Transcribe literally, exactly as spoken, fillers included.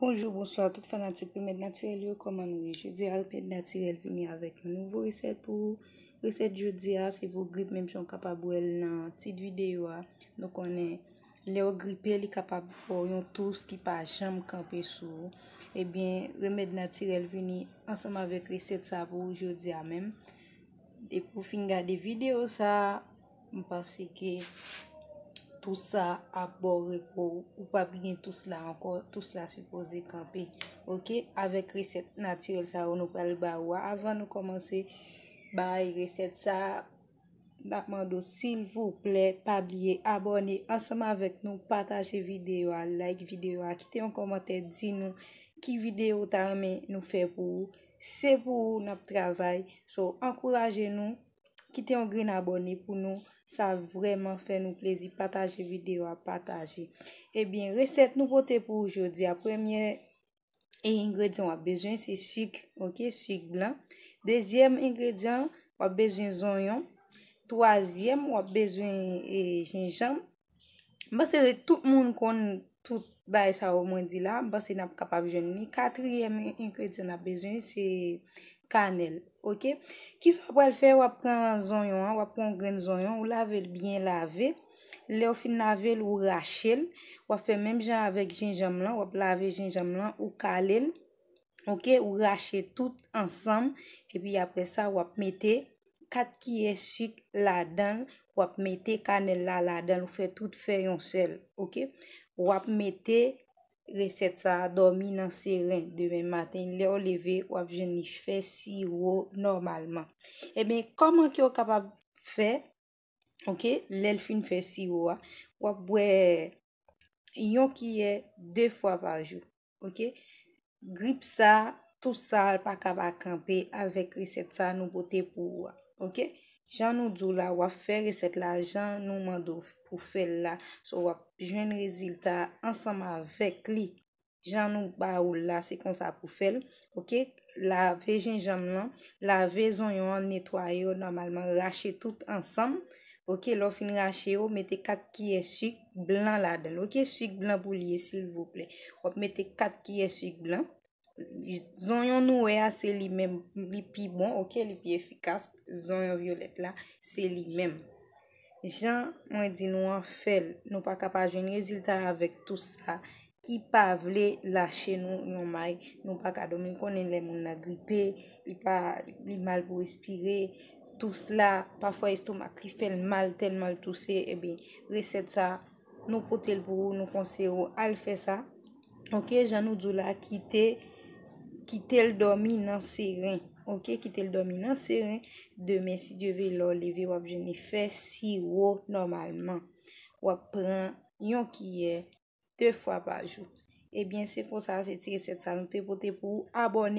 Bonjou, bonswa tout fanatik Remèd Natirèl yo, kòman nou ye? Jodi a, Remèd Natirèl vini avèk yon nouvo resèt pou ou. Resèt jodi a, se pou grip, menm jan w kapab wè l nan tit videyo a. Nou konnen, lè w gripe, li kapab ba w yon tous ki pa janm kanpe sou ou. Ebyen, Remèd Natirèl vini ansanm avèk resèt sa pou ou jodi a menm. Depi w fin gade videyo sa, m panse ke tous sa ap ba w repo, ou p ap gen tous la ankò, tous la sipoze kanpe. Oke, avèk resèt natirèl sa yo nou pral ba ou a. Avan nou kòmanse bay resèt sa, n ap mande w, silvouplè, pa bliye abòne ansanm avèk nou, pataje videyo a, like videyo a, kite yon kòmantè, di nou ki videyo w ta renmen nou fè pou ou. Se pou ou n ap travay. So, ankouraje nou, kite yon grenn abòne pou nou. Sa vrèman fè nou plezi. Pataje videyo a, pataje. Ebyen, resèt nou pote pou ou jodi a. Premye e, engredyan w ap bezwen, se sik, oke, sik blan. Dezyèm engredyan, w ap bezwen zonyon. Twazyèm, w ap bezwen e, jenjanm. M panse tout moun konn tout bagay sa yo mwen di la. M panse n ap kapab jwenn li. Katriyèm en-, engredyan n ap bezwen, se kanèl, oke? Kisa w pral fè? W ap pran zonyon an, w ap pran yon grenn zonyon, ou lave l byen lave. Lè w fin lave l, ou rache l. W ap fè menm jan avèk jenjanm lan, w ap lave jenjanm lan, ou kale l, oke? Ou rache tout ansanm, epi apre sa, w ap mete kat kiyè sik ladan l, w ap mete kanèl la ladan l, ou fè tout fè yon sèl, oke? W ap mete resèt sa a dòmi nan seren. Demen maten, lè w leve, w ap jwenn li fè siwo nòmalman. Ebyen, kòman ke w kapab fè, oke, lè l fin fè siwo a, w ap bwè yon kiyè de fwa pa jou, oke? Grip sa, tous sa, l pa ka pa kanpe avèk resèt sa nou pote pou ou a, oke? Jan nou di w la, w ap fè resèt la jan nou mande w pou fè l la. So, w ap jwenn rezilta ansanm avèk li. Jan nou ba ou l la, se konsa pou fè l, oke? Lave jenjanm lan, lave zonyon an, netwaye yo nòmalman, rache tout ansanm, oke? Lè w fin rache yo, mete kat kiyè sik blan ladan l, oke? Sik blan pou l ye, silvouplè. W ap mete kat kiyè sik blan. Zonyon nou wè a, se li menm, li pi bon, oke? Li pi efikas. Zonyon vyolèt la, se li menm. Jan mwen di nou an, fè l. Nou pa ka pa jwenn rezilta avèk tous sa ki pa vle lache nou yon may. Nou pa ka dòmi. M konnen lè moun nan gripe, li pa, li mal pou respire. Tous la, pafwa estomak li fè l mal tèlman l touse. Ebyen, resèt sa, nou pote l pou ou, nou konseye w al fè sa. Oke, jan nou di w la, kite, kite l dòmi nan seren. Oke, kite l dòmi nan seren. Demen, si Dye vle, lè w leve, w ap jwenn li fè siwo nòmalman. W ap pran yon kiyè de fwa pa jou. Ebyen, se konsa, se ti resèt sa nou te pote pou ou. Abòne.